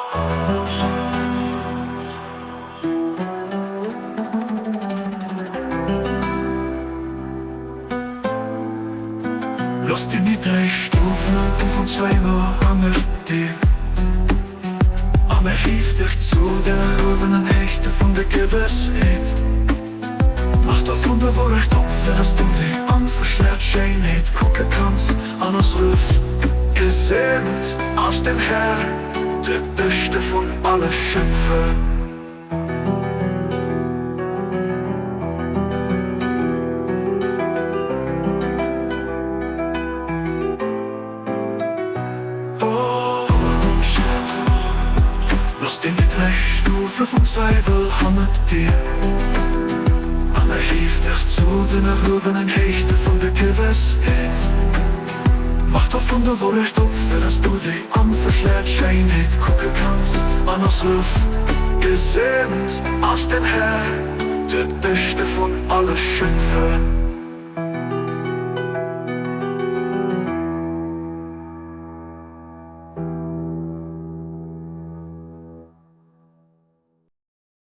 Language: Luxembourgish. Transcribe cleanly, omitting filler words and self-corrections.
Looss déi niddreg Stufen vum Zweiwel hannert dir an erhief dech zu den erhuewenen Héichte vun der Gewëssheet. Mach der vun der Wourecht op, fir dass du déi onverschleiert Schéinheet kucke kanns an ass Ruff. Geseent ass den Här, de Beschte vun alle Schöpfer. Looss déi niddreg Stufe vum Zweiwel hannert dir an erhief dech zu den erhuewenen Héichte vun der Gewëssheet. Mach der vun der Wourecht op, fir dass du déi onverschleiert Schéinheet kucke kanns an ass Ruff. Geseent ass den Här, de Beschte vun alle Schöpfer.